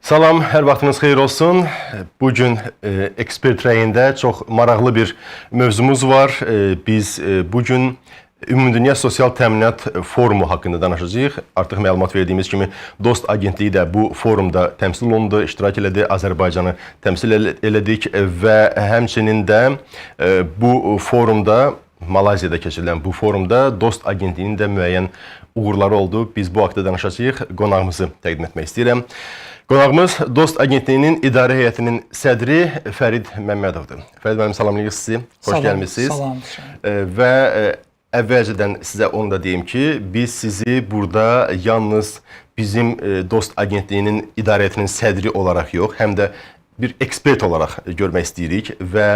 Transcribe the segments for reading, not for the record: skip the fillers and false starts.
Salam, hər vaxtınız xeyir olsun. Bu gün ekspert rəyində çox maraqlı bir mövzumuz var. Biz bu gün Ümumdünya Sosial Təminat Forumu haqqında danışacağıq. Artıq məlumat verdiyimiz kimi Dost Agentliyi də bu forumda təmsil olundu, iştirak elədi, Azərbaycanı təmsil elədik və həmçinin də bu forumda, Malayziyada keçirilən bu forumda Dost Agentliyinin də müəyyən uğurları oldu. Biz bu haqda danışacağıq. Qonağımızı təqdim etmək istəyirəm. Qonağımız Dost Agentliyinin İdarə Heyətinin sədri Fərid Məmmədovdur. Fərid müəllim, salamlayırıq sizi. Xoş Salam, gəlmisiniz. Salam. Və əvvəlcədən sizə onu da deyim ki, biz sizi burada yalnız bizim Dost Agentliyinin İdarə Heyətinin sədri olaraq yox, həm də bir ekspert olaraq görmək istəyirik və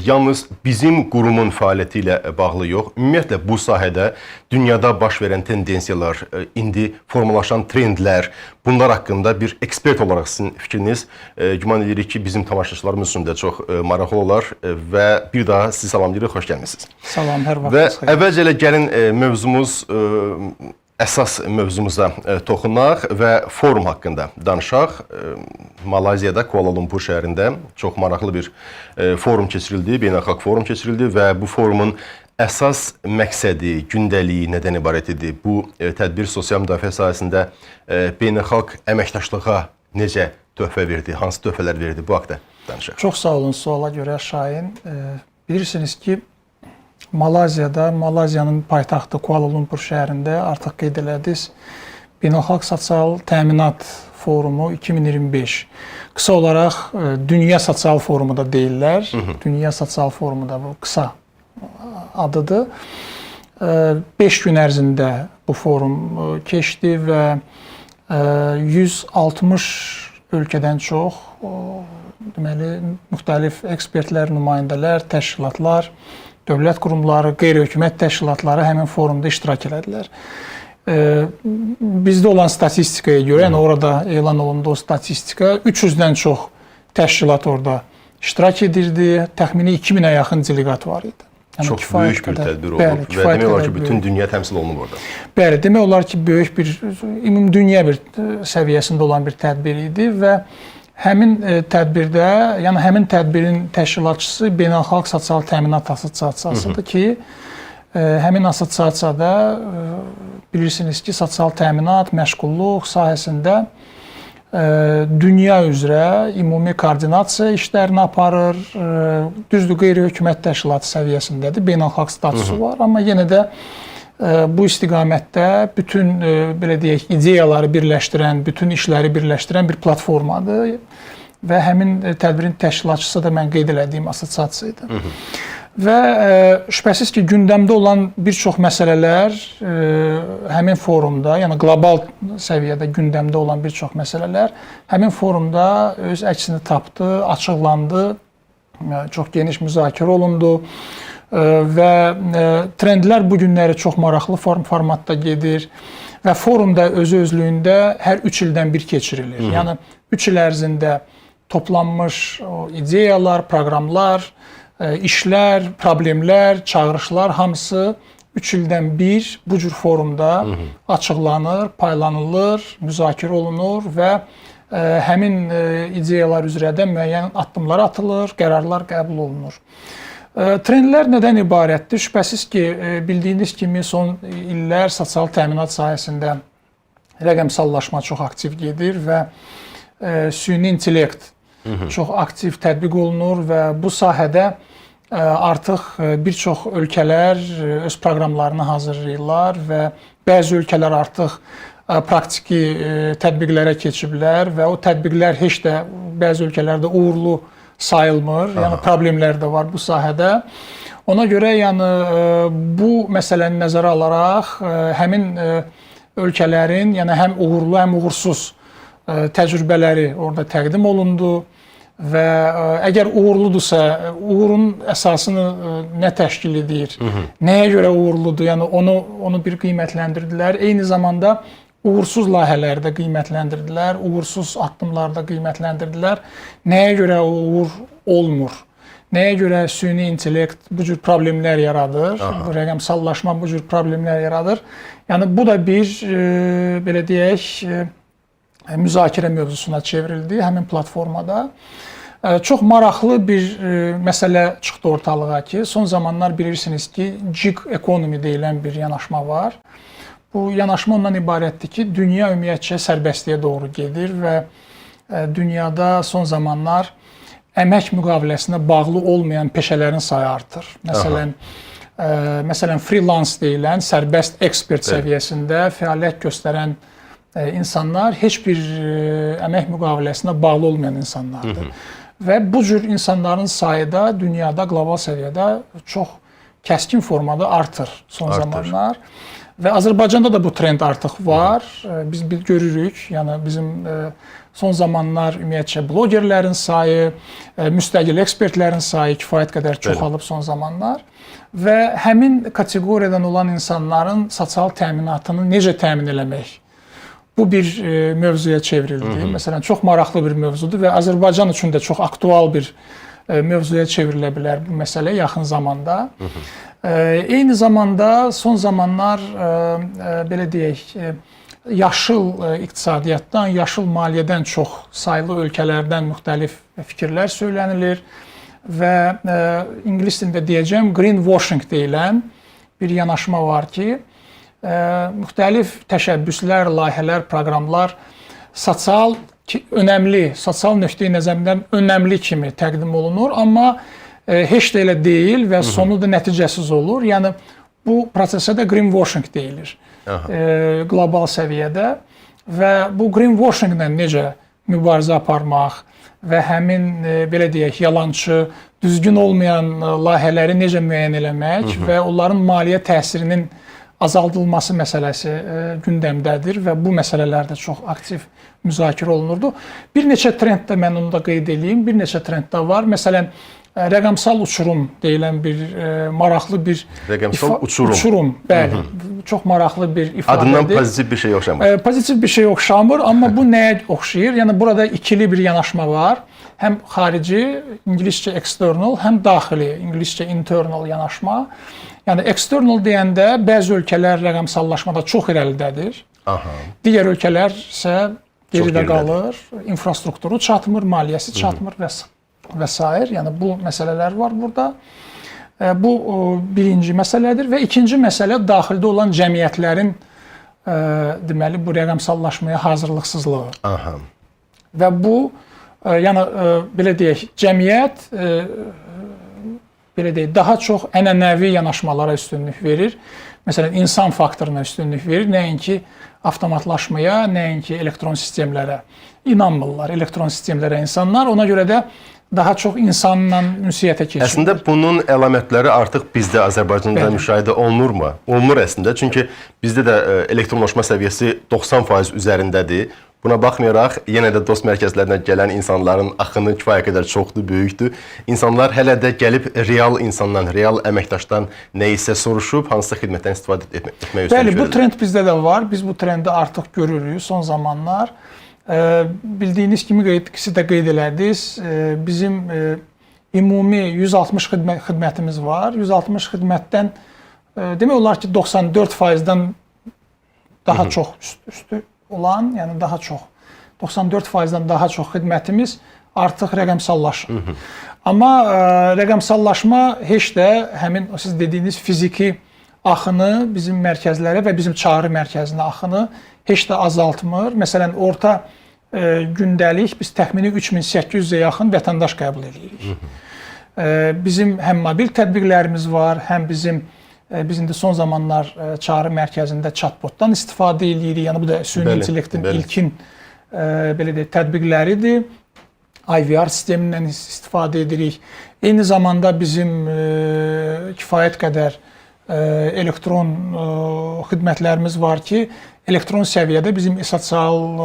yalnız bizim qurumun fəaliyyəti ilə bağlı yox, ümumiyyətlə bu sahədə dünyada baş verən tendensiyalar, indi formalaşan trendlər, bunlar haqqında bir ekspert olaraq sizin fikriniz güman edirik ki, bizim tamaşaçılarımız üçün də çox maraqlı olar və bir daha sizi salamlayırıq, xoş gəlmisiniz. Salam, hər Və vaxtınız xeyir. əvvəlcə elə gəlin mövzumuz, əsas mövzumuza toxunaq və forum haqqında danışaq. Malayziyada, Kuala Lumpur şəhərində çox maraqlı bir forum keçirildi, beynəlxalq forum keçirildi və bu forumun əsas məqsədi, gündəliyi nədən ibarət idi? Bu tədbir sosial müdafiə sahəsində beynəlxalq əməkdaşlığa necə töhfə verdi, hansı töhfələr verdi, bu haqda danışaq. Çox sağ olun suala görə Şahin. Bilirsiniz ki, Malayziyada, Malayziyanın paytaxtı Kuala Lumpur şəhərində artıq qeyd elədiniz, Beynəlxalq Sosial Təminat Forumu 2025. Qısa olaraq Dünya Sosial Forumu da deyirlər. Dünya Sosial Forumu da bu qısa adıdır. 5 gün ərzində bu forum keçdi və 160 ölkədən çox deməli müxtəlif ekspertlər, nümayəndələr, təşkilatlar, dövlət qurumları, qeyri-hökumət təşkilatları həmin forumda iştirak elədilər. Bizdə olan statistikaya görə, yəni orada elan olundu o statistika, 300-dən çox təşkilat orada iştirak edirdi. Təxmini 2000-ə yaxın deleqat var idi. Yəni Çox kifayət böyük bir qədər- tədbir olub Bəli, və kifayət demək olar ki, qədər bütün böyük. dünya təmsil olunub orada. Bəli, demək olar ki, böyük bir ümumdünya bir səviyyəsində olan bir tədbir idi və həmin tədbirdə, yəni həmin tədbirin təşkilatçısı Beynəlxalq Sosial Təminat Assosiasiyasıdır ki, həmin assosiasiyada bilirsiniz ki, sosial təminat, məşğulluq sahəsində dünya üzrə ümumi koordinasiya işlərini aparır. Düzdür, qeyri-hökumət təşkilatı səviyyəsindədir, beynəlxalq statusu var, amma yenə də bu istiqamətdə bütün belə deyək, ideyaları birləşdirən, bütün işləri birləşdirən bir platformadır və həmin tədbirin təşkilatçısı da mən qeyd elədiyim assosiasiya idi. Və şübhəsiz ki, gündəmdə olan bir çox məsələlər həmin forumda, yəni qlobal səviyyədə gündəmdə olan bir çox məsələlər həmin forumda öz əksini tapdı, açıqlandı, çox geniş müzakirə olundu və trendlər bu günləri çox maraqlı formatda gedir və forumda özü özlüyündə hər 3 ildən bir keçirilir. Yəni 3 il ərzində toplanmış o ideyalar, proqramlar, işlər, problemlər, çağırışlar hamısı 3 ildən bir bu cür forumda açıqlanır, paylanılır, müzakirə olunur və həmin ideyalar üzrə də müəyyən addımlar atılır, qərarlar qəbul olunur. Trendlər nədən ibarətdir? Şübhəsiz ki, bildiyiniz kimi son illər sosial təminat sahəsində rəqəmsallaşma çox aktiv gedir və süni intellekt çox aktiv tətbiq olunur və bu sahədə artıq bir çox ölkələr öz proqramlarını hazırlayırlar və bəzi ölkələr artıq praktiki tətbiqlərə keçiblər və o tətbiqlər heç də bəzi ölkələrdə uğurlu sayılmır. Yəni problemlər də var bu sahədə. Ona görə yəni bu məsələni nəzərə alaraq həmin ölkələrin, yəni həm uğurlu, həm uğursuz təcrübələri orada təqdim olundu və əgər uğurludursa, uğurun əsasını nə təşkil edir, nəyə görə uğurludur, yəni onu bir qiymətləndirdilər. Eyni zamanda uğursuz layihələri də qiymətləndirdilər, uğursuz addımları da qiymətləndirdilər. Nəyə görə o uğur olmur? Nəyə görə süni intellekt bu cür problemlər yaradır? Bu rəqəmsallaşma bu cür problemlər yaradır. Yəni bu da bir belə deyək, müzakirə mövzusuna çevrildi həmin platformada. Çox maraqlı bir məsələ çıxdı ortalığa ki, son zamanlar bilirsiniz ki, gig economy deyilən bir yanaşma var. Bu yanaşma ondan ibarətdir ki, dünya ümumiyyətcə sərbəstliyə doğru gedir və dünyada son zamanlar əmək müqaviləsinə bağlı olmayan peşələrin sayı artır. Məsələn, məsələn freelance deyilən sərbəst ekspert səviyyəsində fəaliyyət göstərən insanlar heç bir əmək müqaviləsinə bağlı olmayan insanlardır. Hı -hı. Və bu cür insanların sayı da dünyada qlobal səviyyədə çox kəskin formada artır son zamanlar. Və Azərbaycanda da bu trend artıq var. Biz görürük. Yəni bizim son zamanlar ümumiyyətcə blogerlərin sayı, müstəqil ekspertlərin sayı kifayət qədər çoxalıb son zamanlar. Və həmin kateqoriyadan olan insanların sosial təminatını necə təmin eləmək? Bu bir mövzuya çevrildi. Hı -hı. Məsələn, çox maraqlı bir mövzudur və Azərbaycan üçün də çox aktual bir mövzuya çevrilə bilər bu məsələ yaxın zamanda. Hı -hı. Eyni zamanda son zamanlar belə deyək, yaşıl iqtisadiyyatdan, yaşıl maliyyədən çox saylı ölkələrdən müxtəlif fikirlər söylənilir və ingilis dilində deyəcəm, greenwashing deyilən bir yanaşma var ki, müxtəlif təşəbbüslər, layihələr, proqramlar sosial önəmli, sosial nöqteyi nəzərdən önəmli kimi təqdim olunur, amma heç də elə deyil və sonu da nəticəsiz olur. Yəni bu prosesə də greenwashing deyilir. Qlobal səviyyədə və bu greenwashinglə necə mübarizə aparmaq və həmin belə deyək, yalançı, düzgün olmayan layihələri necə müəyyən eləmək və onların maliyyə təsirinin azaldılması məsələsi gündəmdədir və bu məsələlər də çox aktiv müzakirə olunurdu. Bir neçə trend də mən onu da qeyd eləyim, bir neçə trend də var. Məsələn, rəqəmsal uçurum deyilən bir maraqlı bir rəqəmsal uçurum. Uçurum, bəli. Hı -hı. Çox maraqlı bir ifadədir. Adından pozitiv bir şey oxşamır. Pozitiv bir şey oxşamır, amma bu nəyə oxşayır? Yəni burada ikili bir yanaşma var. Həm xarici, ingiliscə external, həm daxili, ingiliscə internal yanaşma. Yəni external deyəndə bəzi ölkələr rəqəmsallaşmada çox irəlidədir. Aha. Digər ölkələr isə geridə qalır, infrastrukturu çatmır, maliyyəsi çatmır və sair. Yəni bu məsələlər var burada. Bu birinci məsələdir və ikinci məsələ daxildə olan cəmiyyətlərin deməli bu rəqəmsallaşmaya hazırlıqsızlığı. Aha. Və bu yəni belə deyək, cəmiyyət belə deyək, daha çox ənənəvi yanaşmalara üstünlük verir. Məsələn, insan faktoruna üstünlük verir, nəinki avtomatlaşmaya, nəinki elektron sistemlərə. İnanmırlar elektron sistemlərə insanlar. Ona görə də daha çox insanla ünsiyyətə keçirlər. Əslində bunun əlamətləri artıq bizdə Azərbaycanda müşahidə olunurmu? Olunur əslində. Çünki bizdə də elektronlaşma səviyyəsi 90% üzərindədir. Buna baxmayaraq, yenə də dost mərkəzlərinə gələn insanların axını kifayət qədər çoxdur, böyükdür. İnsanlar hələ də gəlib real insandan, real əməkdaşdan nə isə soruşub, hansısa xidmətdən istifadə etmək üstünlük verirlər. Bəli, bu trend bizdə də var. Biz bu trendi artıq görürük son zamanlar. Bildiyiniz kimi, siz də qeyd elədiniz, bizim ümumi 160 xidmətimiz var. 160 xidmətdən demək olar ki, 94%-dən daha çox üstü olan, yəni daha çox, 94%-dən daha çox xidmətimiz artıq rəqəmsallaşır. Amma rəqəmsallaşma heç də həmin o siz dediyiniz fiziki axını bizim mərkəzlərə və bizim çağrı mərkəzinə axını heç də azaltmır. Məsələn, orta gündəlik biz təxmini 3800-ə yaxın vətəndaş qəbul edirik. Bizim həm mobil tətbiqlərimiz var, həm bizim biz indi son zamanlar çağrı mərkəzində chatbotdan istifadə edirik. Yəni bu da süni intellektin ilkin belə deyək, tətbiqləridir. IVR sistemindən istifadə edirik. Eyni zamanda bizim kifayət qədər elektron xidmətlərimiz var ki, elektron səviyyədə bizim sosial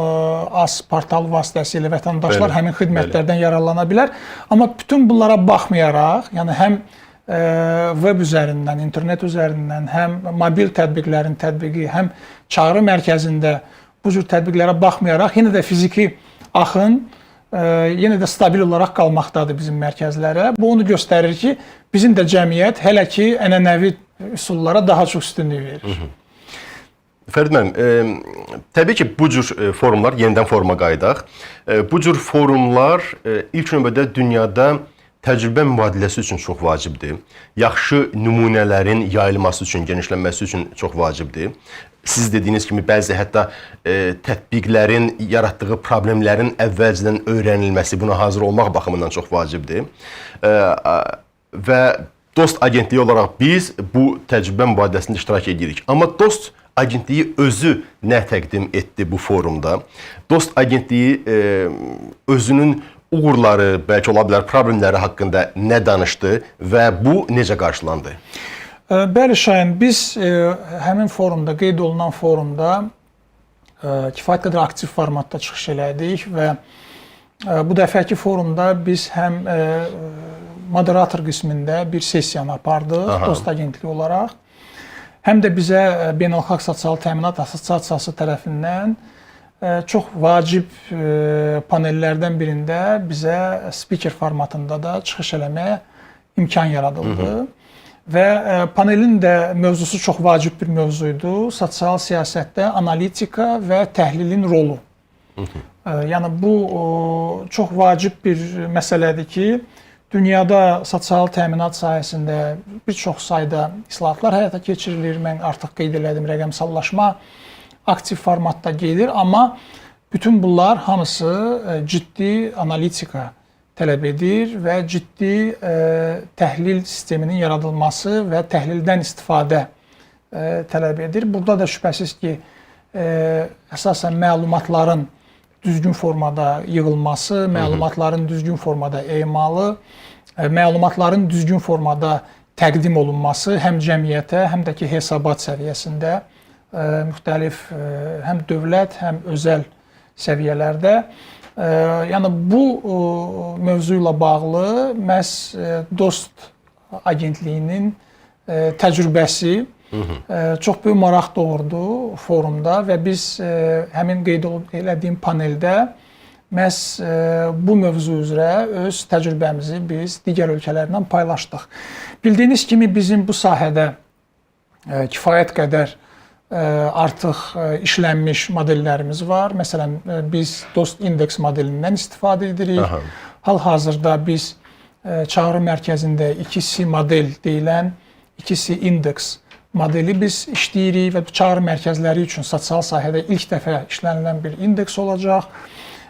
AS portal vasitəsilə vətəndaşlar həmin xidmətlərdən yararlana bilər. Amma bütün bunlara baxmayaraq, yəni həm web üzərindən, internet üzərindən, həm mobil tətbiqlərin tətbiqi, həm çağrı mərkəzində bu cür tətbiqlərə baxmayaraq, yenə də fiziki axın yenə də stabil olaraq qalmaqdadır bizim mərkəzlərə. Bu onu göstərir ki, bizim də cəmiyyət hələ ki ənənəvi üsullara daha çox üstünlük verir. Fərid müəllim, təbii ki, bu cür forumlar, yenidən foruma qayıdaq. Bu cür forumlar ilk növbədə dünyada təcrübə mübadiləsi üçün çox vacibdir. Yaxşı nümunələrin yayılması üçün, genişlənməsi üçün çox vacibdir. Siz dediyiniz kimi bəzi hətta tətbiqlərin yaratdığı problemlərin əvvəlcədən öyrənilməsi, buna hazır olmaq baxımından çox vacibdir. Və Dost Agentliyi olaraq biz bu təcrübə mübadiləsində iştirak edirik. Amma Dost Agentliyi özü nə təqdim etdi bu forumda? Dost Agentliyi özünün uğurları, bəlkə ola bilər problemləri haqqında nə danışdı və bu necə qarşılandı? Bəli Şahin, biz həmin forumda, qeyd olunan forumda kifayət qədər aktiv formatda çıxış elədik və bu dəfəki forumda biz həm moderator qismində bir sessiyanı apardıq. Aha. Dost Agentliyi olaraq. Həm də bizə Beynəlxalq Sosial Təminat Assosiasiyası tərəfindən çox vacib panellərdən birində bizə spiker formatında da çıxış eləməyə imkan yaradıldı. Hı -hı. Və panelin də mövzusu çox vacib bir mövzu idi. Sosial siyasətdə analitika və təhlilin rolu. Hı -hı. Yəni bu çox vacib bir məsələdir ki, dünyada sosial təminat sahəsində bir çox sayda islahatlar həyata keçirilir. Mən artıq qeyd elədim, rəqəmsallaşma aktiv formatda gedir, amma bütün bunlar hamısı ciddi analitika tələb edir və ciddi təhlil sisteminin yaradılması və təhlildən istifadə tələb edir. Burada da şübhəsiz ki, əsasən məlumatların düzgün formada yığılması, məlumatların düzgün formada emalı, məlumatların düzgün formada təqdim olunması həm cəmiyyətə, həm də ki hesabat səviyyəsində müxtəlif həm dövlət, həm özəl səviyyələrdə. Yəni bu mövzu ilə bağlı məhz Dost Agentliyinin təcrübəsi çox böyük maraq doğurdu forumda və biz həmin qeyd elədiyim paneldə məhz bu mövzu üzrə öz təcrübəmizi biz digər ölkələrlə paylaşdıq. Bildiyiniz kimi bizim bu sahədə kifayət qədər artıq işlənmiş modellərimiz var. Məsələn, biz Dost Indeks modelindən istifadə edirik. Hal-hazırda biz çağrı mərkəzində 2C model deyilən 2C indeks modeli biz işləyirik və bu çağrı mərkəzləri üçün sosial sahədə ilk dəfə işlənilən bir indeks olacaq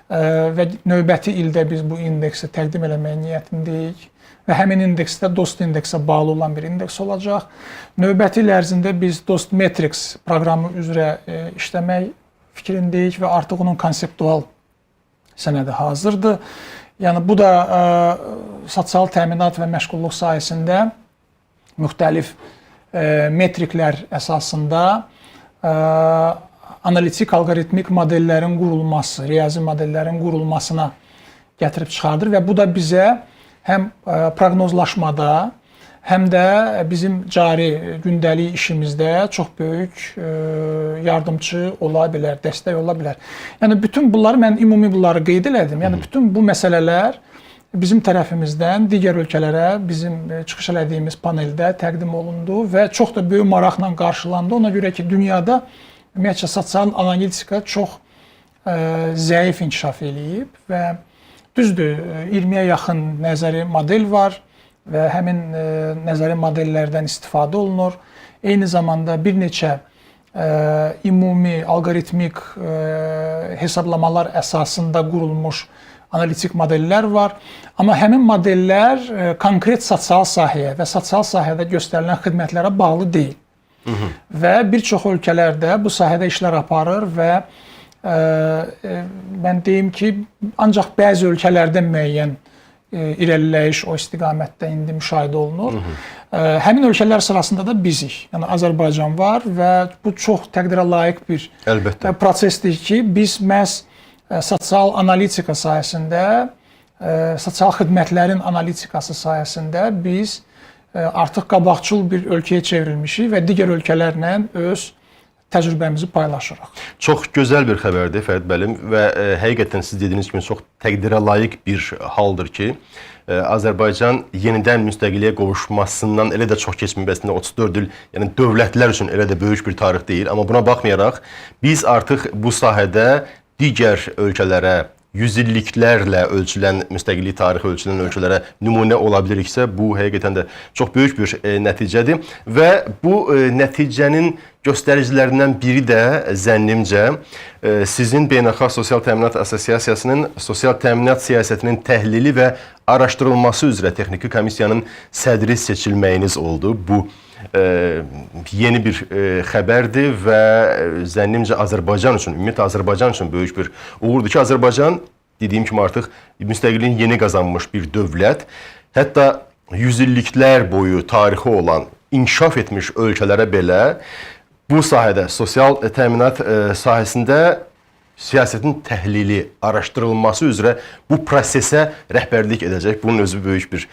və növbəti ildə biz bu indeksi təqdim eləmək niyyətindəyik və həmin indeksdə Dost indeksə bağlı olan bir indeks olacaq. Növbəti il ərzində biz Dost Metrics proqramı üzrə işləmək fikrindəyik və artıq onun konseptual sənədi hazırdır. Yəni bu da sosial təminat və məşğulluq sahəsində müxtəlif metriklər əsasında analitik alqoritmik modellərin qurulması, riyazi modellərin qurulmasına gətirib çıxardır və bu da bizə həm proqnozlaşmada, həm də bizim cari gündəlik işimizdə çox böyük yardımçı ola bilər, dəstək ola bilər. Yəni bütün bunları mən ümumi bunları qeyd elədim. Yəni bütün bu məsələlər bizim tərəfimizdən digər ölkələrə bizim çıxış elədiyimiz paneldə təqdim olundu və çox da böyük maraqla qarşılandı. Ona görə ki, dünyada ümumiyyətcə sosial analitika çox zəif inkişaf eləyib və düzdür, 20-yə yaxın nəzəri model var və həmin nəzəri modellərdən istifadə olunur. Eyni zamanda bir neçə ümumi alqoritmik hesablamalar əsasında qurulmuş analitik modellər var. Amma həmin modellər konkret sosial sahəyə və sosial sahədə göstərilən xidmətlərə bağlı deyil. Hı -hı. Və bir çox ölkələrdə bu sahədə işlər aparır və mən deyim ki, ancaq bəzi ölkələrdə müəyyən irəliləyiş o istiqamətdə indi müşahidə olunur. Hı -hı. Həmin ölkələr sırasında da bizik. Yəni Azərbaycan var və bu çox təqdirə layiq bir əlbəttə prosesdir ki, biz məhz sosial analitika sahəsində, sosial xidmətlərin analitikası sahəsində biz artıq qabaqcıl bir ölkəyə çevrilmişik və digər ölkələrlə öz təcrübəmizi paylaşırıq. Çox gözəl bir xəbərdir Fərid müəllim və həqiqətən siz dediyiniz kimi çox təqdirə layiq bir haldır ki, Azərbaycan yenidən müstəqilliyə qovuşmasından elə də çox keçməyib, əslində 34 il, yəni dövlətlər üçün elə də böyük bir tarix deyil, amma buna baxmayaraq biz artıq bu sahədə digər ölkələrə, yüzilliklərlə ölçülən, müstəqillik tarixi ölçülən ölkələrə nümunə ola biliriksə, bu həqiqətən də çox böyük bir nəticədir və bu nəticənin göstəricilərindən biri də zənnimcə sizin Beynəlxalq Sosial Təminat Assosiasiyasının sosial təminat siyasətinin təhlili və araşdırılması üzrə texniki komissiyanın sədri seçilməyiniz oldu. Bu yeni bir xəbərdir və zənnimcə Azərbaycan üçün, ümumiyyətlə Azərbaycan üçün böyük bir uğurdur ki, Azərbaycan dediyim kimi artıq müstəqilliyini yeni qazanmış bir dövlət, hətta yüzilliklər boyu tarixi olan, inkişaf etmiş ölkələrə belə bu sahədə, sosial təminat sahəsində siyasətin təhlili, araşdırılması üzrə bu prosesə rəhbərlik edəcək. Bunun özü böyük bir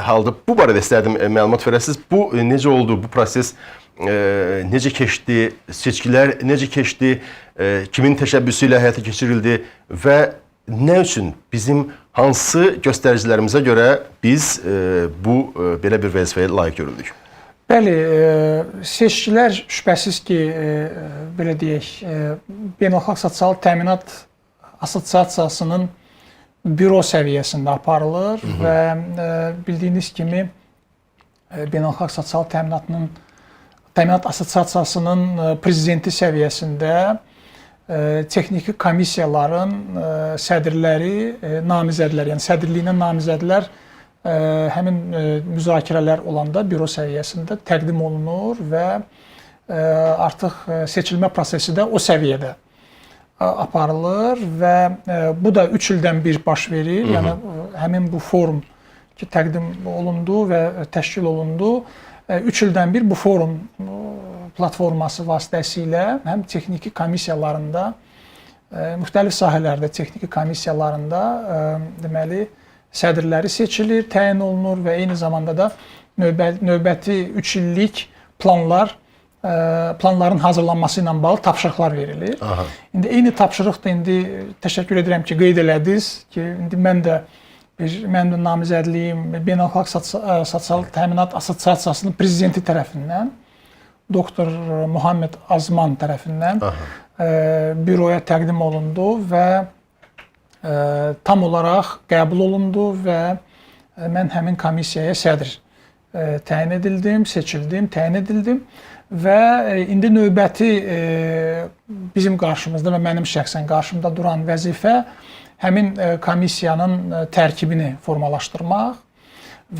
haldır. Bu barədə istərdim məlumat verəsiniz. Bu necə oldu? Bu proses necə keçdi? Seçkilər necə keçdi? Kimin təşəbbüsü ilə həyata keçirildi və nə üçün bizim hansı göstəricilərimizə görə biz bu belə bir vəzifəyə layiq görüldük? Bəli, seçkilər şübhəsiz ki, belə deyək, Beynəlxalq Sosial Təminat Assosiasiyasının büro səviyyəsində aparılır və bildiyiniz kimi Beynəlxalq Sosial Təminat Assosiasiyasının prezidenti səviyyəsində texniki komissiyaların sədrləri, namizədlər, yəni sədrliyinə namizədlər həmin müzakirələr olanda büro səviyyəsində təqdim olunur və artıq seçilmə prosesi də o səviyyədə aparılır və bu da 3 ildən bir baş verir. Yəni həmin bu forum ki təqdim olundu və təşkil olundu. 3 ildən bir bu forum platforması vasitəsilə həm texniki komissiyalarında, müxtəlif sahələrdə texniki komissiyalarında deməli sədrləri seçilir, təyin olunur və eyni zamanda da növbəti 3 illik planların hazırlanması ilə bağlı tapşırıqlar verilir. Aha. İndi eyni tapşırıq da indi təşəkkür edirəm ki, qeyd elədiniz ki, indi mən də mənim də namizədliyim Beynəlxalq Sosial Təminat Assosiasiyasının prezidenti tərəfindən, doktor Muhammed Azman tərəfindən büroya təqdim olundu və tam olaraq qəbul olundu və mən həmin komissiyaya sədr təyin edildim, seçildim, təyin edildim və indi növbəti bizim qarşımızda və mənim şəxsən qarşımda duran vəzifə həmin komissiyanın tərkibini formalaşdırmaq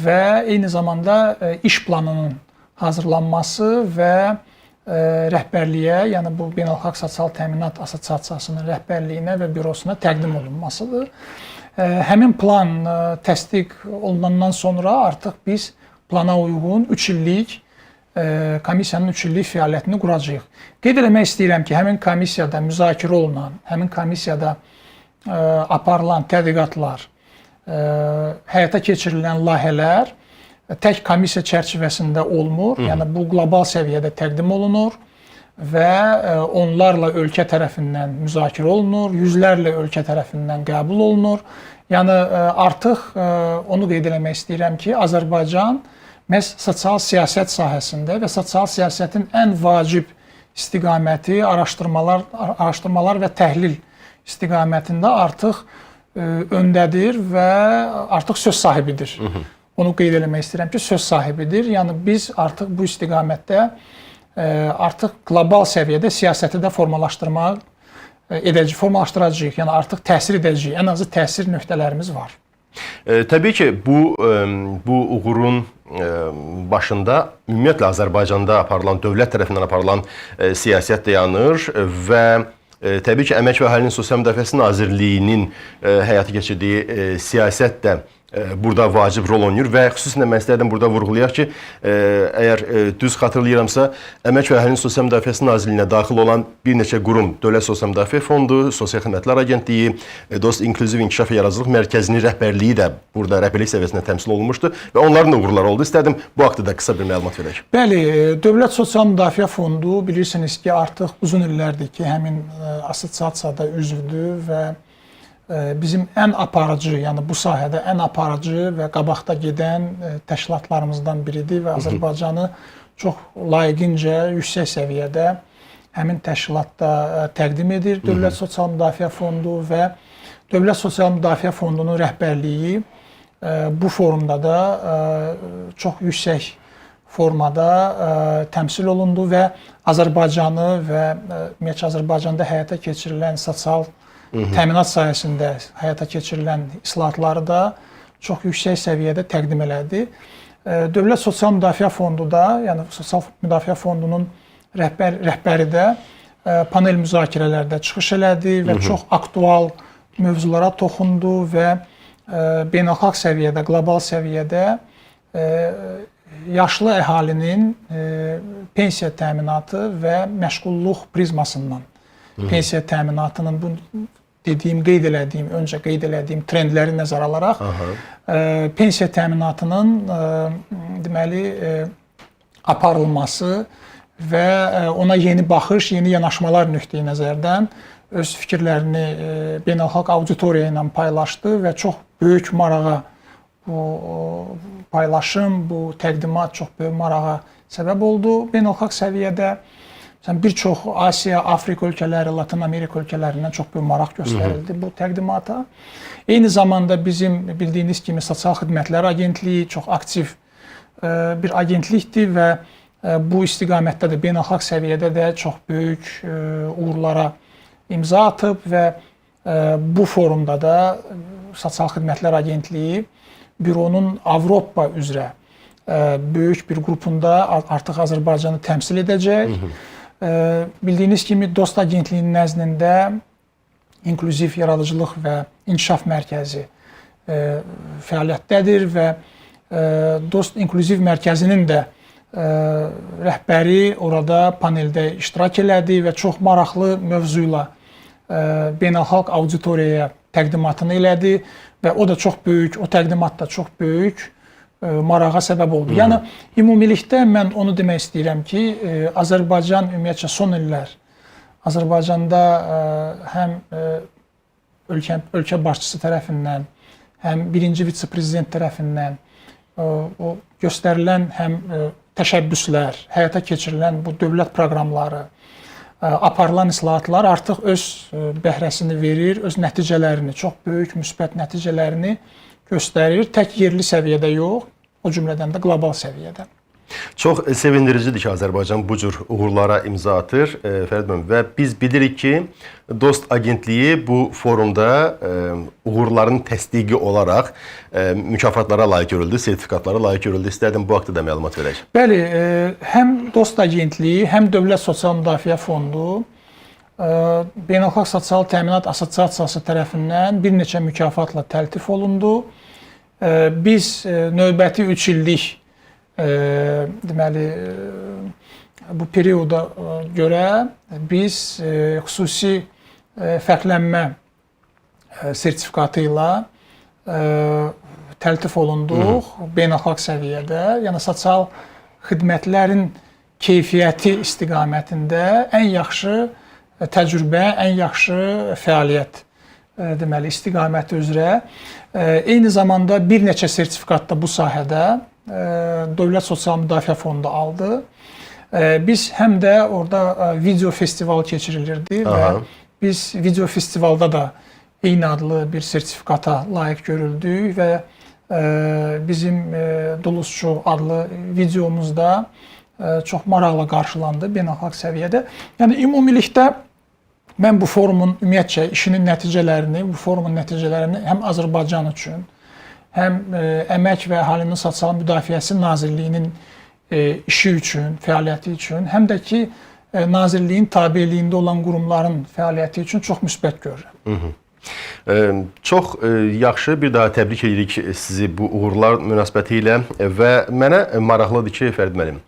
və eyni zamanda iş planının hazırlanması və rəhbərliyə, yəni bu Beynəlxalq Sosial Təminat Assosiasiyasının rəhbərliyinə və bürosuna təqdim olunmasıdır. Həmin plan təsdiq olunandan sonra artıq biz plana uyğun 3 illik komissiyanın 3 illik fəaliyyətini quracağıq. Qeyd eləmək istəyirəm ki, həmin komissiyada müzakirə olunan, həmin komissiyada aparılan tədqiqatlar, həyata keçirilən layihələr tək komissiya çərçivəsində olmur. Yəni bu qlobal səviyyədə təqdim olunur və onlarla ölkə tərəfindən müzakirə olunur, yüzlərlə ölkə tərəfindən qəbul olunur. Yəni artıq onu qeyd eləmək istəyirəm ki, Azərbaycan məhz sosial siyasət sahəsində və sosial siyasətin ən vacib istiqaməti araşdırmalar və təhlil istiqamətində artıq öndədir və artıq söz sahibidir. Onu qeyd eləmək istəyirəm ki, söz sahibidir. Yəni biz artıq bu istiqamətdə artıq qlobal səviyyədə siyasəti də formalaşdırmaq formalaşdıracağıq. Yəni artıq təsir edəcəyik. Ən azı təsir nöqtələrimiz var. Təbii ki, bu uğurun başında ümumiyyətlə Azərbaycanda aparılan, dövlət tərəfindən aparılan siyasət dayanır və təbii ki, Əmək və Əhalinin Sosial Müdafiəsi Nazirliyinin həyata keçirdiyi siyasət də burada vacib rol oynayır və xüsusən də mən istərdim burada vurğulayaq ki, əgər düz xatırlayıramsa, Əmək və Əhalinin Sosial Müdafiəsi Nazirliyinə daxil olan bir neçə qurum, Dövlət Sosial Müdafiə Fondu, Sosial Xidmətlər Agentliyi, Dost İnklüziv İnkişaf və Yaradıcılıq Mərkəzinin rəhbərliyi də burada rəhbərlik səviyyəsində təmsil olunmuşdu və onların da uğurları oldu. İstərdim bu haqda da qısa bir məlumat verək. Bəli, Dövlət Sosial Müdafiə Fondu bilirsiniz ki, artıq uzun illərdir ki, həmin assosiasiyada üzvdür və bizim ən aparıcı, yəni bu sahədə ən aparıcı və qabaqda gedən təşkilatlarımızdan biridir və Azərbaycanı çox layiqincə yüksək səviyyədə həmin təşkilatda təqdim edir Dövlət Sosial Müdafiə Fondu və Dövlət Sosial Müdafiə Fondunun rəhbərliyi bu forumda da çox yüksək formada təmsil olundu və Azərbaycanı və ümumiyyətcə Azərbaycanda həyata keçirilən sosial təminat sahəsində həyata keçirilən islahatları da çox yüksək səviyyədə təqdim elədi. Dövlət Sosial Müdafiə Fondu da, yəni Sosial Müdafiə Fondunun rəhbəri də panel müzakirələrdə çıxış elədi və çox aktual mövzulara toxundu və beynəlxalq səviyyədə, qlobal səviyyədə yaşlı əhalinin pensiya təminatı və məşğulluq prizmasından pensiya təminatının bu dediyim, qeyd elədiyim, öncə qeyd elədiyim trendləri nəzərə alaraq pensiya təminatının deməli aparılması və ona yeni baxış, yeni yanaşmalar nöqteyi nəzərdən öz fikirlərini beynəlxalq auditoriya ilə paylaşdı və çox böyük marağa bu paylaşım, bu təqdimat çox böyük marağa səbəb oldu beynəlxalq səviyyədə. Məsələn, bir çox Asiya, Afrika ölkələri, Latın Amerika ölkələrindən çox böyük maraq göstərildi bu təqdimata. Eyni zamanda bizim bildiyiniz kimi Sosial Xidmətlər Agentliyi çox aktiv bir agentlikdir və bu istiqamətdə də beynəlxalq səviyyədə də çox böyük uğurlara imza atıb və bu forumda da Sosial Xidmətlər Agentliyi büronun Avropa üzrə böyük bir qrupunda artıq Azərbaycanı təmsil edəcək. Bildiyiniz kimi Dost Agentliyinin nəzdində İnklüziv Yaradıcılıq və İnkişaf Mərkəzi fəaliyyətdədir və Dost İnklüziv Mərkəzinin də rəhbəri orada paneldə iştirak elədi və çox maraqlı mövzuyla beynəlxalq auditoriyaya təqdimatını elədi və o da çox böyük, o təqdimat da çox böyük marağa səbəb oldu. Yəni ümumilikdə mən onu demək istəyirəm ki, Azərbaycan ümumiyyətcə son illər Azərbaycanda həm ölkə başçısı tərəfindən, həm birinci vitse-prezident tərəfindən o göstərilən həm təşəbbüslər, həyata keçirilən bu dövlət proqramları, aparılan islahatlar artıq öz bəhrəsini verir, öz nəticələrini, çox böyük müsbət nəticələrini göstərir. Tək yerli səviyyədə yox, o cümlədən də qlobal səviyyədə. Çox sevindiricidir ki, Azərbaycan bu cür uğurlara imza atır, Fərid müəllim, və biz bilirik ki, Dost Agentliyi bu forumda uğurların təsdiqi olaraq mükafatlara layiq görüldü, sertifikatlara layiq görüldü. İstərdim bu haqda da məlumat verək. Bəli, həm Dost Agentliyi, həm Dövlət Sosial Müdafiə Fondu Beynəlxalq Sosial Təminat Assosiasiyası tərəfindən bir neçə mükafatla təltif olundu. Biz növbəti 3 illik deməli bu perioda görə biz xüsusi fərqlənmə sertifikatı ilə təltif olunduq beynəlxalq səviyyədə. Yəni sosial xidmətlərin keyfiyyəti istiqamətində ən yaxşı təcrübə, ən yaxşı fəaliyyət deməli istiqaməti üzrə. Eyni zamanda bir neçə sertifikat da bu sahədə Dövlət Sosial Müdafiə Fondu aldı. Biz həm də orada video festival keçirilirdi və biz video festivalda da eyni adlı bir sertifikata layiq görüldük və bizim Dulusçu adlı videomuzda çox maraqla qarşılandı beynəlxalq səviyyədə. Yəni ümumilikdə mən bu forumun ümumiyyətcə işinin nəticələrini, bu forumun nəticələrini həm Azərbaycan üçün, həm Əmək və Əhalinin Sosial Müdafiəsi Nazirliyinin işi üçün, fəaliyyəti üçün, həm də ki nazirliyin tabeliyində olan qurumların fəaliyyəti üçün çox müsbət görürəm. Çox yaxşı, bir daha təbrik edirik sizi bu uğurlar münasibəti ilə və mənə maraqlıdır ki, Fərid müəllim,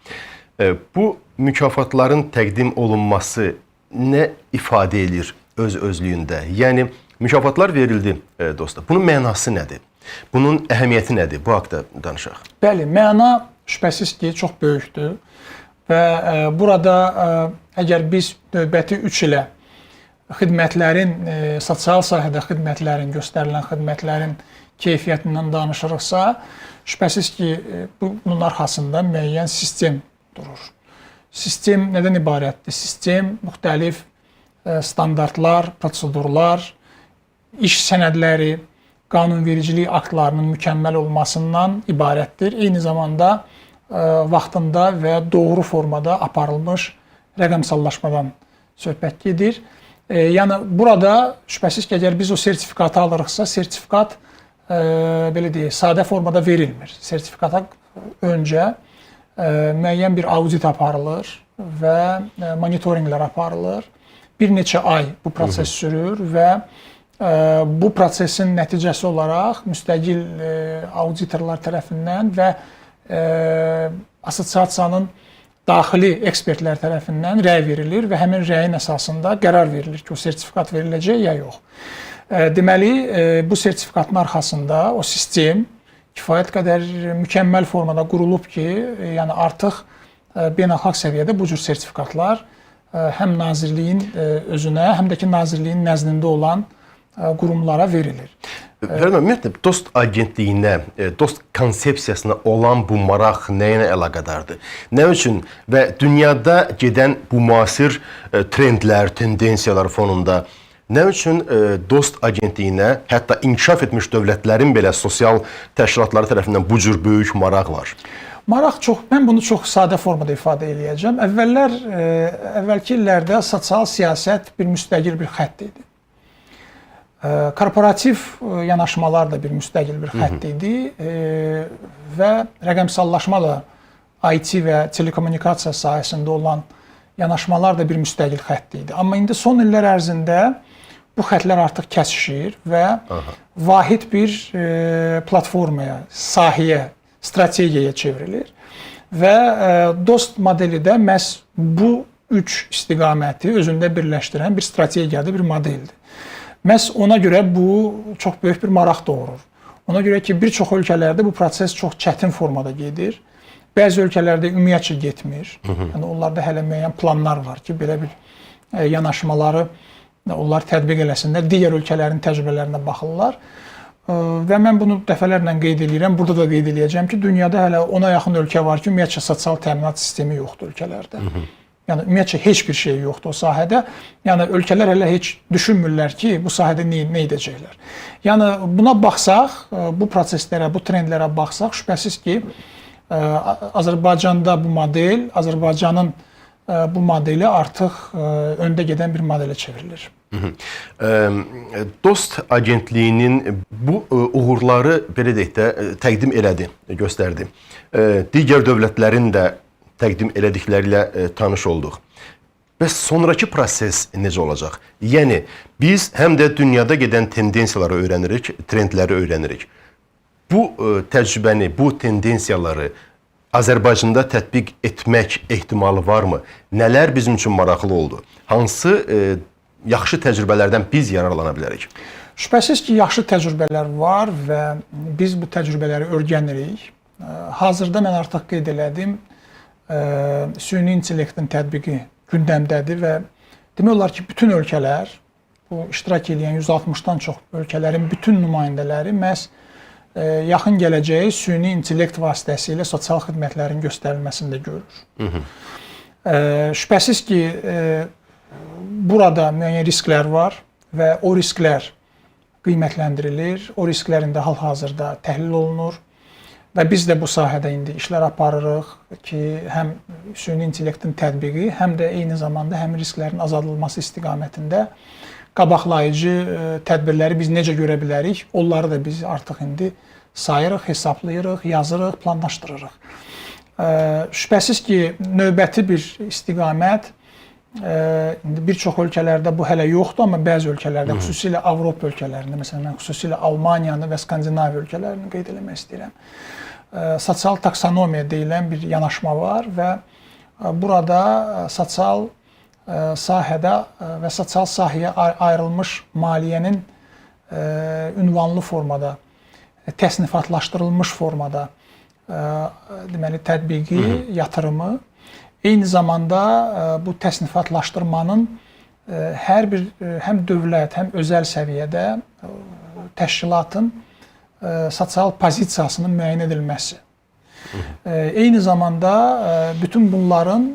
bu mükafatların təqdim olunması nə ifadə edir öz özlüyündə? Yəni mükafatlar verildi dosta. Bunun mənası nədir? Bunun əhəmiyyəti nədir? Bu haqda danışaq. Bəli, məna şübhəsiz ki, çox böyükdür və burada əgər biz növbəti 3 ilə xidmətlərin, sosial sahədə xidmətlərin, göstərilən xidmətlərin keyfiyyətindən danışırıqsa, şübhəsiz ki, bunun arxasında müəyyən sistem durur. Sistem nədən ibarətdir? Sistem müxtəlif standartlar, prosedurlar, iş sənədləri, qanunvericilik aktlarının mükəmməl olmasından ibarətdir. Eyni zamanda vaxtında və doğru formada aparılmış rəqəmsallaşmadan söhbət gedir. Yəni burada şübhəsiz ki, əgər biz o sertifikatı alırıqsa, sertifikat belə deyək, sadə formada verilmir. Sertifikata öncə müəyyən bir audit aparılır və monitorinqlər aparılır. Bir neçə ay bu proses sürür və bu prosesin nəticəsi olaraq müstəqil auditorlar tərəfindən və assosiasiyanın daxili ekspertlər tərəfindən rəy verilir və həmin rəyin əsasında qərar verilir ki, o sertifikat veriləcək ya yox. Deməli, bu sertifikatın arxasında o sistem kifayət qədər mükəmməl formada qurulub ki, yəni artıq beynəlxalq səviyyədə bu cür sertifikatlar həm nazirliyin özünə, həm də ki, nazirliyin nəzdində olan qurumlara verilir. Fərid müəllim, ümumiyyətlə Dost agentliyinə, Dost konsepsiyasına olan bu maraq nə ilə əlaqədardır? Nə üçün və dünyada gedən bu müasir trendlər, tendensiyalar fonunda nə üçün Dost agentliyinə, hətta inkişaf etmiş dövlətlərin belə sosial təşkilatları tərəfindən bu cür böyük maraq var? Maraq çox, mən bunu çox sadə formada ifadə eləyəcəm. Əvvəllər, əvvəlki illərdə sosial siyasət bir müstəqil bir xətt idi. Korporativ yanaşmalar da bir müstəqil bir xətt idi və rəqəmsallaşma da IT və telekommunikasiya sahəsində olan yanaşmalar da bir müstəqil xətt idi. Amma indi son illər ərzində bu xətlər artıq kəsişir və vahid bir platformaya, sahəyə, strategiyaya çevrilir. Və Dost modeli də məhz bu üç istiqaməti özündə birləşdirən bir strategiyadır, bir modeldir. Məhz ona görə bu çox böyük bir maraq doğurur. Ona görə ki, bir çox ölkələrdə bu proses çox çətin formada gedir. Bəzi ölkələrdə ümumiyyətcə getmir. Yəni onlarda hələ müəyyən planlar var ki, belə bir yanaşmaları onlar tətbiq eləsinlər, digər ölkələrin təcrübələrinə baxırlar. Və mən bunu dəfələrlə qeyd eləyirəm, burada da qeyd eləyəcəm ki, dünyada hələ 10-a yaxın ölkə var ki, ümumiyyətcə sosial təminat sistemi yoxdur ölkələrdə. Yəni ümumiyyətcə heç bir şey yoxdur o sahədə. Yəni ölkələr hələ heç düşünmürlər ki, bu sahədə nə edəcəklər. Yəni buna baxsaq, bu proseslərə, bu trendlərə baxsaq, şübhəsiz ki, Azərbaycanda bu model, Azərbaycanın bu modeli artıq öndə gedən bir modelə çevrilir. Dost agentliyinin bu uğurları belə deyək də təqdim elədi, göstərdi. Digər dövlətlərin də təqdim elədikləri ilə tanış olduq. Bəs sonrakı proses necə olacaq? Yəni biz həm də dünyada gedən tendensiyaları öyrənirik, trendləri öyrənirik. Bu təcrübəni, bu tendensiyaları Azərbaycanda tətbiq etmək ehtimalı varmı? Nələr bizim üçün maraqlı oldu? Hansı yaxşı təcrübələrdən biz yararlana bilərik? Şübhəsiz ki, yaxşı təcrübələr var və biz bu təcrübələri öyrənirik. Hazırda mən artıq qeyd elədim, süni intellektin tətbiqi gündəmdədir və demək olar ki, bütün ölkələr, bu iştirak edən 160-dan çox ölkələrin bütün nümayəndələri məhz yaxın gələcəyi süni intellekt vasitəsilə sosial xidmətlərin göstərilməsində görür. Şübhəsiz ki, burada müəyyən risklər var və o risklər qiymətləndirilir. O risklərin də hal-hazırda təhlil olunur və biz də bu sahədə indi işlər aparırıq ki, həm süni intellektin tətbiqi, həm də eyni zamanda həmin risklərin azaldılması istiqamətində qabaqlayıcı tədbirləri biz necə görə bilərik, onları da biz artıq indi sayırıq, hesablayırıq, yazırıq, planlaşdırırıq. Şübhəsiz ki, növbəti bir istiqamət İndi bir çox ölkələrdə bu hələ yoxdur, amma bəzi ölkələrdə, xüsusilə Avropa ölkələrində, məsələn, mən xüsusilə Almaniyanı və Skandinaviya ölkələrini qeyd eləmək istəyirəm. Sosial taksonomiya deyilən bir yanaşma var və burada sosial sahədə və sosial sahəyə ayrılmış maliyyənin ünvanlı formada, təsnifatlaşdırılmış formada deməli tətbiqi, yatırımı, eyni zamanda bu təsnifatlaşdırmanın hər bir həm dövlət, həm özəl səviyyədə təşkilatın sosial pozisiyasının müəyyən edilməsi. Eyni zamanda bütün bunların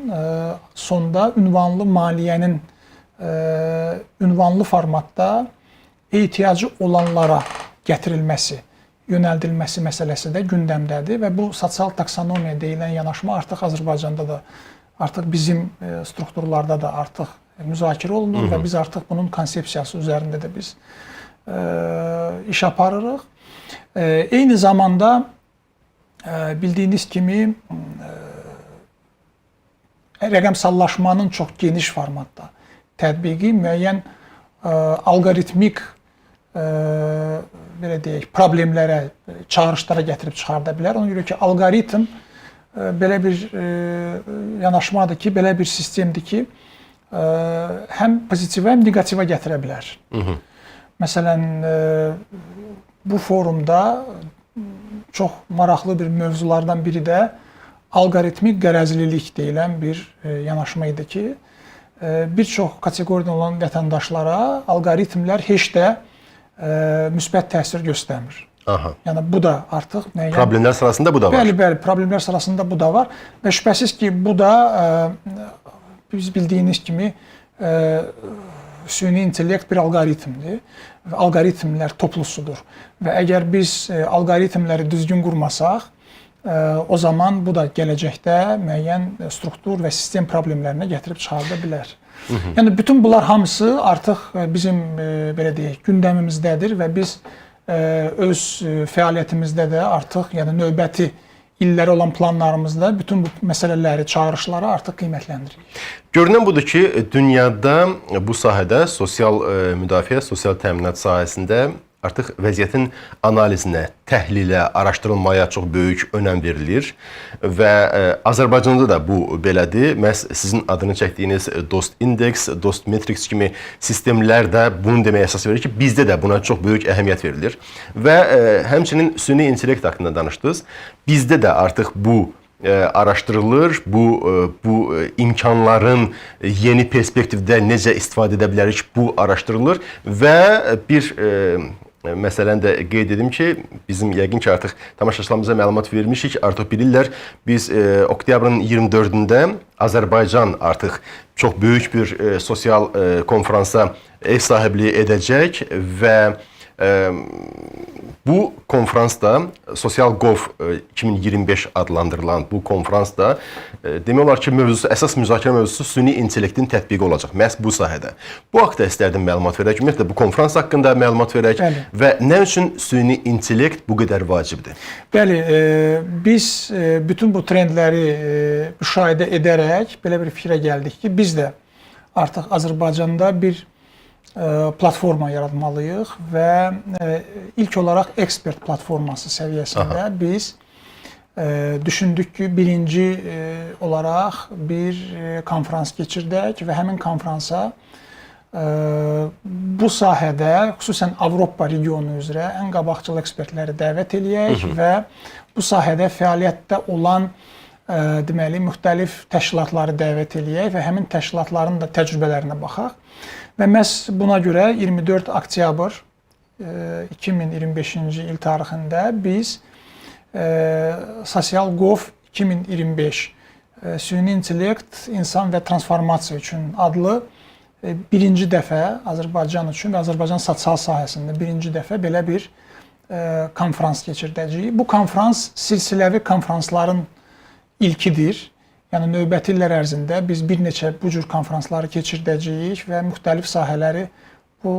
sonda ünvanlı maliyyənin ünvanlı formatda ehtiyacı olanlara gətirilməsi, yönəldilməsi məsələsi də gündəmdədir və bu sosial taksonomiya deyilən yanaşma artıq Azərbaycanda da, artıq bizim strukturlarda da artıq müzakirə olunur və biz artıq bunun konsepsiyası üzərində də biz iş aparırıq. Eyni zamanda bildiyiniz kimi rəqəmsallaşmanın çox geniş formatda tətbiqi müəyyən alqoritmik belə deyək, problemlərə, çağırışlara gətirib çıxarda bilər. Ona görə ki, alqoritm belə bir yanaşmadır ki, belə bir sistemdir ki, həm pozitivə, həm neqativə gətirə bilər. Məsələn, bu forumda çox maraqlı bir mövzulardan biri də alqoritmik qərəzlilik deyilən bir yanaşma idi ki, bir çox kateqoriyadan olan vətəndaşlara alqoritmlər heç də müsbət təsir göstərmir. Aha. Yəni bu da artıq müəyyən problemlər sırasında bu da var. Bəli, bəli, problemlər sırasında bu da var və şübhəsiz ki, bu da biz bildiyiniz kimi süni intellekt bir alqoritmdir və alqoritmlər toplusudur. Və əgər biz alqoritmləri düzgün qurmasaq, o zaman bu da gələcəkdə müəyyən struktur və sistem problemlərinə gətirib çıxarda bilər. Yəni bütün bunlar hamısı artıq bizim belə deyək, gündəmimizdədir və biz öz fəaliyyətimizdə də artıq, yəni növbəti illərə olan planlarımızda bütün bu məsələləri, çağırışları artıq qiymətləndiririk. Görünən budur ki, dünyada bu sahədə sosial müdafiə, sosial təminat sahəsində artıq vəziyyətin analizinə, təhlilə, araşdırılmaya çox böyük önəm verilir və Azərbaycanda da bu belədir. Məhz sizin adını çəkdiyiniz Dost Index, Dost Metrics kimi sistemlər də bunu deməyə əsas verir ki, bizdə də buna çox böyük əhəmiyyət verilir. Və həmçinin süni intellekt haqqında danışdınız. Bizdə də artıq bu araşdırılır, bu imkanların yeni perspektivdə necə istifadə edə bilərik, bu araşdırılır və bir məsələni də qeyd edim ki, bizim yəqin ki artıq tamaşaçılarımıza məlumat vermişik, artıq bilirlər, biz oktyabrın 24-ündə Azərbaycan artıq çox böyük bir sosial konfransa ev sahibliyi edəcək və bu konfrans da Sosial Gov 2025 adlandırılan bu konfrans da demək olar ki, mövzusu, əsas müzakirə mövzusu süni intellektin tətbiqi olacaq məhz bu sahədə. Bu haqda istərdim məlumat verək, ümumiyyətlə bu konfrans haqqında məlumat verək. Bəli. Və nə üçün süni intellekt bu qədər vacibdir? Bəli, biz bütün bu trendləri müşahidə edərək belə bir fikrə gəldik ki, biz də artıq Azərbaycanda bir platforma yaratmalıyıq və ilk olaraq ekspert platforması səviyyəsində biz düşündük ki, birinci olaraq bir konfrans keçirdək və həmin konfransa bu sahədə, xüsusən Avropa regionu üzrə ən qabaqcıl ekspertləri dəvət eləyək və bu sahədə fəaliyyətdə olan deməli, müxtəlif təşkilatları dəvət eləyək və həmin təşkilatların da təcrübələrinə baxaq. Və məhz buna görə 24 oktyabr 2025-ci il tarixində biz Sosial Gov 2025 Süni İntellekt, İnsan və Transformasiya üçün adlı birinci dəfə Azərbaycan üçün və Azərbaycan sosial sahəsində birinci dəfə belə bir konfrans keçirdəcəyik. Bu konfrans silsiləvi konfransların ilkidir. Yəni növbəti illər ərzində biz bir neçə bu cür konfransları keçirdəcəyik və müxtəlif sahələri bu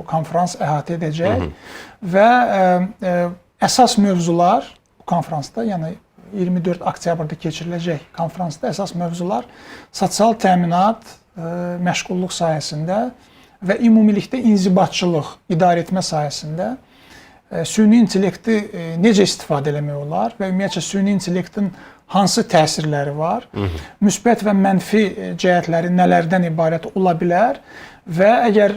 konfrans əhatə edəcək. Və əsas mövzular bu konfransda, yəni 24 oktyabrda keçiriləcək konfransda əsas mövzular sosial təminat, məşğulluq sahəsində və ümumilikdə inzibatçılıq, idarə etmə sahəsində süni intellekti necə istifadə eləmək olar və ümumiyyətcə süni intellektin hansı təsirləri var, müsbət və mənfi cəhətləri nələrdən ibarət ola bilər və əgər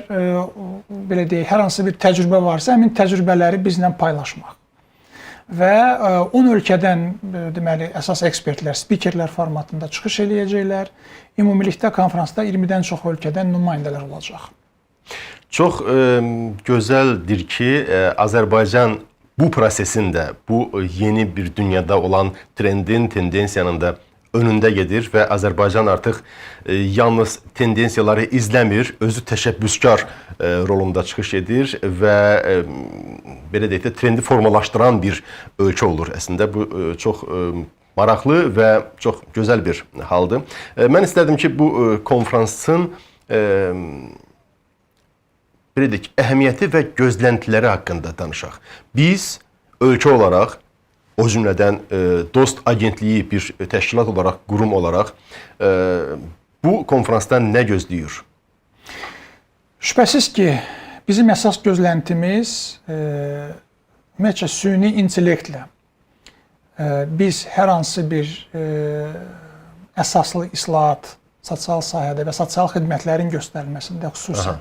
belə deyək, hər hansı bir təcrübə varsa, həmin təcrübələri bizlə paylaşmaq. Və 10 ölkədən deməli əsas ekspertlər, spikerlər formatında çıxış eləyəcəklər. Ümumilikdə konfransda 20-dən çox ölkədən nümayəndələr olacaq. Çox gözəldir ki, Azərbaycan bu prosesin də, bu yeni bir dünyada olan trendin, tendensiyanın da önündə gedir və Azərbaycan artıq yalnız tendensiyaları izləmir, özü təşəbbüskar rolunda çıxış edir və belə deyək də trendi formalaşdıran bir ölkə olur. Əslində bu çox maraqlı və çox gözəl bir haldır. Mən istərdim ki, bu konfransın belə deyək, əhəmiyyəti və gözləntiləri haqqında danışaq. Biz ölkə olaraq, o cümlədən Dost Agentliyi bir təşkilat olaraq, qurum olaraq bu konfransdan nə gözləyir? Şübhəsiz ki, bizim əsas gözləntimiz ümumiyyətcə süni intellektlə biz hər hansı bir əsaslı islahat sosial sahədə və sosial xidmətlərin göstərilməsində xüsusən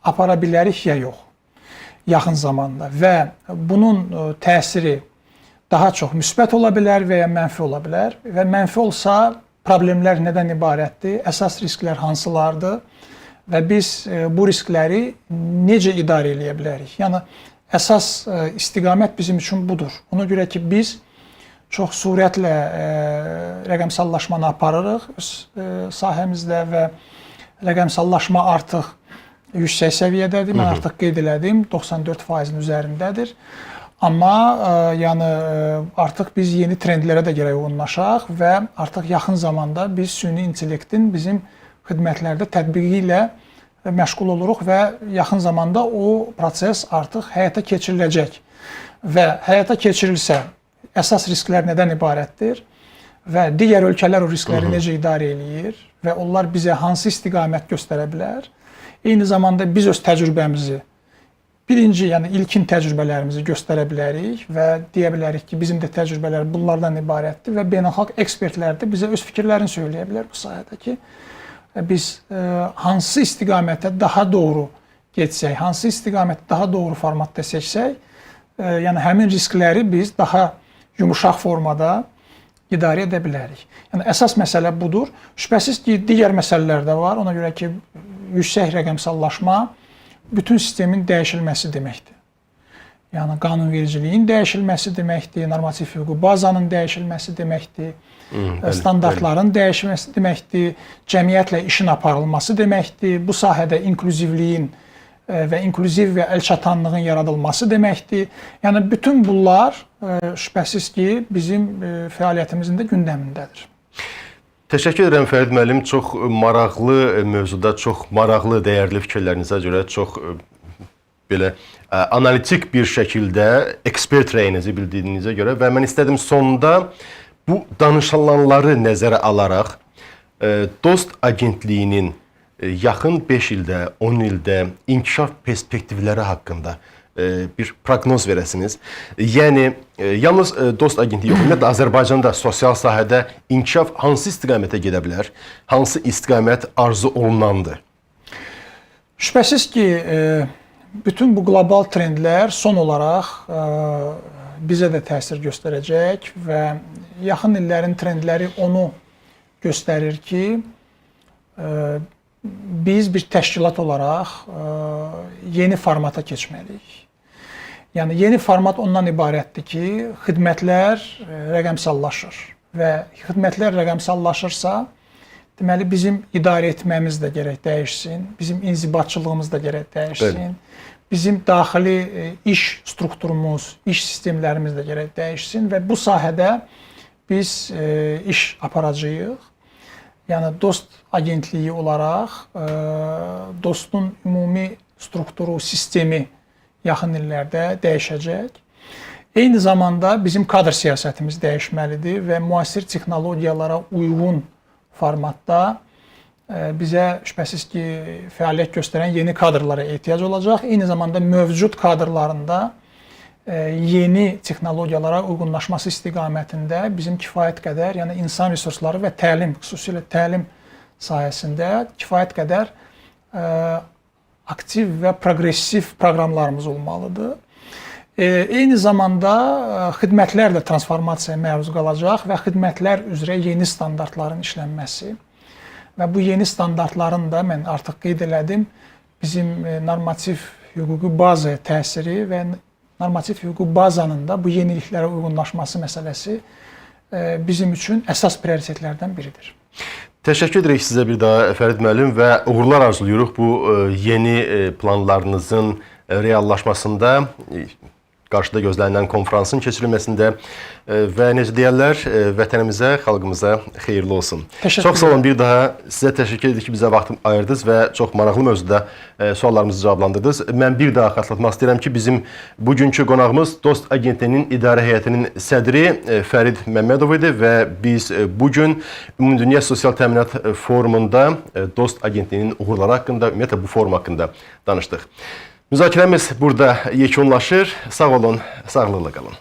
apara bilərik ya yox yaxın zamanda və bunun təsiri daha çox müsbət ola bilər və ya mənfi ola bilər və mənfi olsa problemlər nədən ibarətdir, əsas risklər hansılardır və biz bu riskləri necə idarə eləyə bilərik? Yəni əsas istiqamət bizim üçün budur. Ona görə ki, biz çox sürətlə rəqəmsallaşmanı aparırıq öz sahəmizdə və rəqəmsallaşma artıq yüksək səviyyədədir. Mən artıq qeyd elədim, 94%-in üzərindədir. Amma yəni artıq biz yeni trendlərə də gərək uyğunlaşaq və artıq yaxın zamanda biz süni intellektin bizim xidmətlərdə tətbiqi ilə məşğul oluruq və yaxın zamanda o proses artıq həyata keçiriləcək. Və həyata keçirilsə əsas risklər nədən ibarətdir və digər ölkələr o riskləri necə idarə eləyir və onlar bizə hansı istiqamət göstərə bilər? Eyni zamanda biz öz təcrübəmizi, birinci, yəni ilkin təcrübələrimizi göstərə bilərik və deyə bilərik ki, bizim də təcrübələr bunlardan ibarətdir və beynəlxalq ekspertlər də bizə öz fikirlərini söyləyə bilər bu sahədə ki, biz hansı istiqamətə daha doğru getsək, hansı istiqaməti daha doğru formatda seçsək, yəni həmin riskləri biz daha yumuşaq formada idarə edə bilərik. Yəni əsas məsələ budur. Şübhəsiz ki, digər məsələlər də var. Ona görə ki, yüksək rəqəmsallaşma bütün sistemin dəyişilməsi deməkdir. Yəni qanunvericiliyin dəyişilməsi deməkdir, normativ hüquqi bazanın dəyişilməsi deməkdir, standartların dəyişilməsi deməkdir, cəmiyyətlə işin aparılması deməkdir, bu sahədə inklüzivliyin və inklüziv və əlçatanlığın yaradılması deməkdir. Yəni bütün bunlar şübhəsiz ki, bizim fəaliyyətimizin də gündəmindədir. Təşəkkür edirəm Fərid müəllim. Çox maraqlı mövzuda, çox maraqlı, dəyərli fikirlərinizə görə çox belə analitik bir şəkildə ekspert rəyinizi bildiyinizə görə və mən istədim sonda bu danışılanları nəzərə alaraq Dost Agentliyinin yaxın 5 ildə, 10 ildə inkişaf perspektivləri haqqında bir proqnoz verəsiniz. Yəni yalnız Dost Agentliyi yox, ümumiyyətlə Azərbaycanda sosial sahədə inkişaf hansı istiqamətə gedə bilər? Hansı istiqamət arzu olunandır? Şübhəsiz ki, bütün bu qlobal trendlər son olaraq bizə də təsir göstərəcək və yaxın illərin trendləri onu göstərir ki, biz bir təşkilat olaraq yeni formata keçməliyik. Yəni yeni format ondan ibarətdir ki, xidmətlər rəqəmsallaşır və xidmətlər rəqəmsallaşırsa, deməli bizim idarə etməmiz də gərək dəyişsin, bizim inzibatçılığımız da gərək dəyişsin, bəli, bizim daxili iş strukturumuz, iş sistemlərimiz də gərək dəyişsin və bu sahədə biz iş aparacağıq. Yəni Dost Agentliyi olaraq Dostun ümumi strukturu, sistemi yaxın illərdə dəyişəcək. Eyni zamanda bizim kadr siyasətimiz dəyişməlidir və müasir texnologiyalara uyğun formatda bizə şübhəsiz ki, fəaliyyət göstərən yeni kadrlara ehtiyac olacaq. Eyni zamanda mövcud kadrların da yeni texnologiyalara uyğunlaşması istiqamətində bizim kifayət qədər, yəni insan resursları və təlim, xüsusilə təlim sahəsində kifayət qədər aktiv və proqressiv proqramlarımız olmalıdır. Eyni zamanda xidmətlər də transformasiyaya məruz qalacaq və xidmətlər üzrə yeni standartların işlənməsi və bu yeni standartların da mən artıq qeyd elədim, bizim normativ hüquqi bazaya təsiri və normativ hüquqi bazanın da bu yeniliklərə uyğunlaşması məsələsi bizim üçün əsas prioritetlərdən biridir. Təşəkkür edirik sizə bir daha Fərid müəllim və uğurlar arzulayırıq bu yeni planlarınızın reallaşmasında, qarşıda gözlənilən konfransın keçirilməsində və necə deyərlər, vətənimizə, xalqımıza xeyirli olsun. Çox sağ olun, bir daha sizə təşəkkür edirik ki, bizə vaxt ayırdınız və çox maraqlı mövzuda suallarımızı cavablandırdınız. Mən bir daha xatırlatmaq istəyirəm ki, bizim bugünkü qonağımız Dost Agentliyinin İdarə Heyətinin sədri Fərid Məmmədov idi və biz bu gün Ümumdünya Sosial Təminat Forumunda Dost Agentliyinin uğurları haqqında, ümumiyyətlə bu forum haqqında danışdıq. Müzakirəmiz burada yekunlaşır. Sağ olun, sağlıqla qalın.